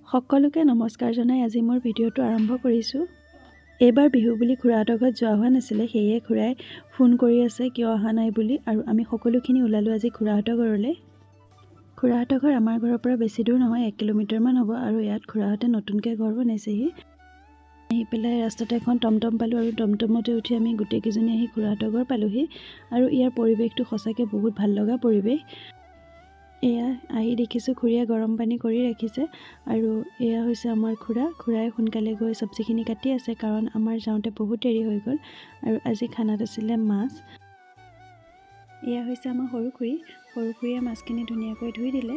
সকলোকে নমস্কাৰ জনাই আজি মোৰ ভিডিঅ'টো আৰম্ভ কৰিছোঁ। এইবাৰ বিহু বুলি খুৰাহঁতৰ ঘৰত যোৱা হোৱা নাছিলে, সেয়ে খুৰাই ফোন কৰি আছে কিয় অহা নাই বুলি। আৰু আমি সকলোখিনি ওলালোঁ আজি খুৰাহঁতৰ ঘৰলৈ। খুৰাহঁতৰ ঘৰ আমাৰ ঘৰৰ পৰা বেছি দূৰ নহয়, 1 কিলোমিটাৰমান হ'ব। আৰু ইয়াত খুৰাহঁতে নতুনকৈ ঘৰ বনাইছেহি। আহি পেলাই ৰাস্তাতে এখন টমটম পালোঁ আৰু টমটমতে উঠি আমি গোটেইকেইজনী আহি খুৰাহঁতৰ ঘৰ পালোহি। আৰু ইয়াৰ পৰিৱেশটো সঁচাকৈ বহুত ভাল লগা পৰিৱেশ। এয়া আহি দেখিছোঁ খুৰীয়ে গৰম পানী কৰি ৰাখিছে। আৰু এয়া হৈছে আমাৰ খুৰা। খুৰাই সোনকালে গৈ চব্জিখিনি কাটি আছে, কাৰণ আমাৰ যাওঁতে বহুত দেৰি হৈ গ'ল। আৰু আজি খানাত আছিলে মাছ। এয়া হৈছে আমাৰ সৰু খুৰী। সৰু খুৰীয়ে মাছখিনি ধুনীয়াকৈ ধুই দিলে।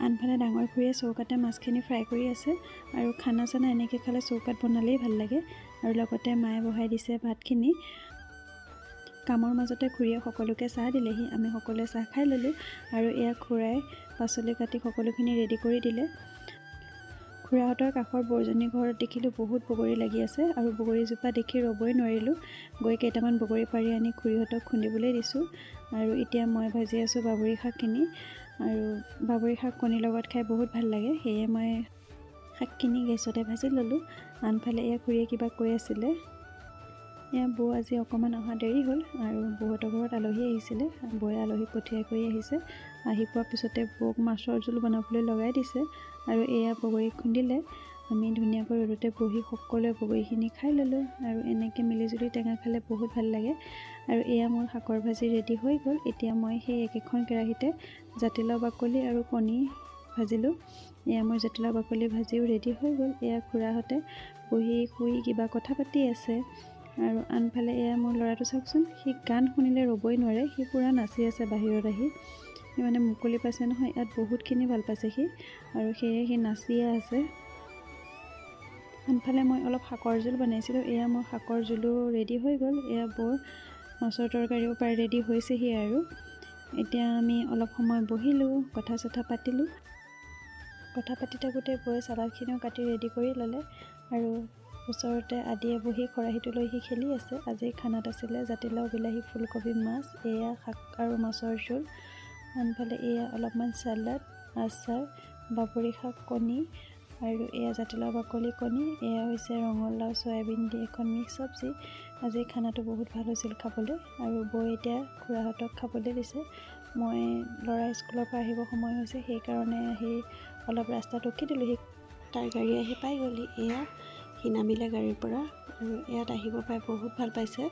আনফালে ডাঙৰ খুৰীয়ে চৌকাতে মাছখিনি ফ্ৰাই কৰি আছে। আৰু খানা চানা এনেকৈ খালে চৌকাত বনালেই ভাল লাগে। আৰু লগতে মায়ে বহাই দিছে ভাতখিনি। কামৰ মাজতে খুৰীয়ে সকলোকে চাহ দিলেহি, আমি সকলোৱে চাহ খাই ল'লোঁ। আৰু এয়া খুৰাই পাচলি কাটি সকলোখিনি ৰেডি কৰি দিলে। খুৰাহঁতৰ কাষৰ বৌজনীৰ ঘৰত দেখিলোঁ বহুত বগৰী লাগি আছে। আৰু বগৰীজোপা দেখি ৰ'বই নোৱাৰিলোঁ, গৈ কেইটামান বগৰী পাৰি আনি খুৰীহঁতক খুন্দিবলৈ দিছোঁ। আৰু এতিয়া মই ভাজি আছোঁ বাবৰি শাকখিনি। আৰু বাবৰি শাক কণীৰ লগত খাই বহুত ভাল লাগে, সেয়ে মই শাকখিনি গেছতে ভাজি ল'লোঁ। আনফালে এয়া খুৰীয়ে কিবা কৈ আছিলে। এয়া বৌ আজি অকণমান অহা দেৰি হ'ল আৰু বৌহঁতৰ ঘৰত আলহী আহিছিলে। বৌয়ে আলহী পঠিয়াই কৰি আহিছে। আহি পোৱাৰ পিছতে বৌক মাছৰ জোল বনাবলৈ লগাই দিছে। আৰু এয়া বগৰী খুন্দিলে। আমি ধুনীয়াকৈ ৰ'দতে বহি সকলোৱে বগৰীখিনি খাই ল'লোঁ। আৰু এনেকৈ মিলিজুলি টেঙা খালে বহুত ভাল লাগে। আৰু এয়া মোৰ শাকৰ ভাজি ৰেডি হৈ গ'ল। এতিয়া মই সেই একেখন কেৰাহীতে জাতিলাও বাকলি আৰু কণী ভাজিলোঁ। এয়া মোৰ জাতিলাও বাকলি ভাজিও ৰেডি হৈ গ'ল। এয়া খুৰাহঁতে বহি শুই কিবা কথা পাতি আছে। আৰু আনফালে এয়া মোৰ ল'ৰাটো চাওকচোন, সি গান শুনিলে ৰ'বই নোৱাৰে, সি পূৰা নাচি আছে বাহিৰত আহি। সি মানে মুকলি পাইছে নহয়, ইয়াত বহুতখিনি ভাল পাইছে সি। আৰু সেয়ে সি নাচিয়ে আছে। আনফালে মই অলপ শাকৰ জোল বনাইছিলোঁ। এয়া মোৰ শাকৰ জোলো ৰেডি হৈ গ'ল। এয়া বৌৰ মাছৰ তৰকাৰীও প্ৰায় ৰেডি হৈছেহি। আৰু এতিয়া আমি অলপ সময় বহিলোঁ, কথা চথা পাতিলোঁ। কথা পাতি থাকোঁতে বৌয়ে চালাডখিনিও কাটি ৰেডি কৰি ল'লে। আৰু ওচৰতে আদিয়ে বহি খৰাহীটো লৈ সি খেলি আছে। আজি খানাত আছিলে জাতিলাও, বিলাহী, ফুলকবি, মাছ, এয়া শাক আৰু মাছৰ জোল। আনফালে এয়া অলপমান চালাড, আচাৰ, বাবৰি শাক, কণী আৰু এয়া জাতিলাও বাকলি কণী। এয়া হৈছে ৰঙালাও চয়াবিন দি এখন মিক্স চব্জি। আজি খানাটো বহুত ভাল হৈছিল খাবলৈ। আৰু বৌ এতিয়া খুৰাহঁতক খাবলৈ দিছে। মই ল'ৰা স্কুলৰ পৰা আহিব সময় হৈছে, সেইকাৰণে আহি অলপ ৰাস্তাত ৰখি দিলোঁহি। তাৰ গাড়ী আহি পাই গ'লহি। এয়া সি নামিলে গাড়ীৰ পৰা আৰু ইয়াত আহিব পাই বহুত ভাল পাইছে।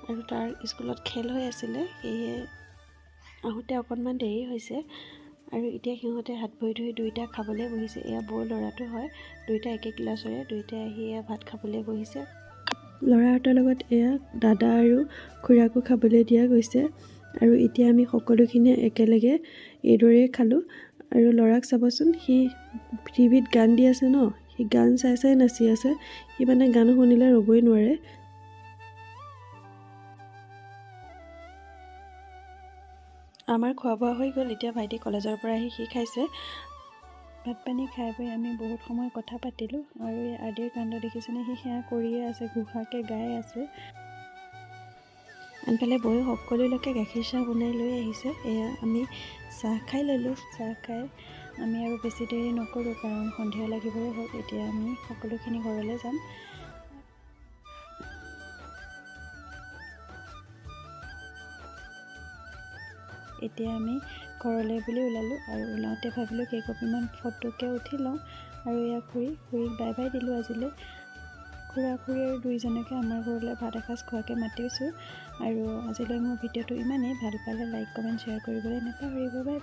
আৰু তাৰ স্কুলত খেল হৈ আছিলে, সেয়ে আহোঁতে অকণমান দেৰি হৈছে। আৰু এতিয়া সিহঁতে হাত ভৰি ধুই দুইটা খাবলৈ বহিছে। এয়া বৌৰ ল'ৰাটো হয়, দুইটা একে ক্লাছৰে, দুইটাই আহি এয়া ভাত খাবলৈ বহিছে। ল'ৰাহঁতৰ লগত এয়া দাদা আৰু খুৰাকো খাবলৈ দিয়া গৈছে। আৰু এতিয়া আমি সকলোখিনিয়ে একেলগে এইদৰেই খালোঁ। আৰু ল'ৰাক চাবচোন, সি টিভিত গান দি আছে ন, সি গান চাই চাই নাচি আছে। সি মানে গান শুনিলে ৰ'বই নোৱাৰে। আমাৰ খোৱা বোৱা হৈ গ'ল। এতিয়া ভাইটি কলেজৰ পৰা আহি সি খাইছে। ভাত পানী খাই বৈ আমি বহুত সময় কথা পাতিলোঁ। আৰু এই আদিৰ কাণ্ড দেখিছেনে, সি সেয়া কৰিয়ে আছে, ঘোষাকৈ গাই আছে। আনফালে বৌয়ে সকলোলৈকে গাখীৰ চাহ বনাই লৈ আহিছে। এয়া আমি চাহ খাই ল'লোঁ। চাহ খাই আমি আৰু বেছি দেৰি নকৰোঁ, কাৰণ সন্ধিয়া লাগিবই হ'ল। এতিয়া আমি সকলোখিনি ঘৰলৈ যাম। এতিয়া আমি ঘৰলৈ বুলি ওলালোঁ। আৰু ওলাওঁতে ভাবিলোঁ কেইকপিমান ফটোকে উঠি লওঁ। আৰু এয়া খুৰীক বাই বাই দিলোঁ আজিলৈ। খুৰা খুৰী আৰু দুইজনকে আমাৰ ঘৰলৈ ভাত এসাঁজ খোৱাকৈ মাতিছোঁ। আৰু আজিলৈ মোৰ ভিডিঅ'টো ইমানেই। ভাল পালে লাইক, কমেণ্ট, শ্বেয়াৰ কৰিবলৈ নাপাহৰিব। Bye bye.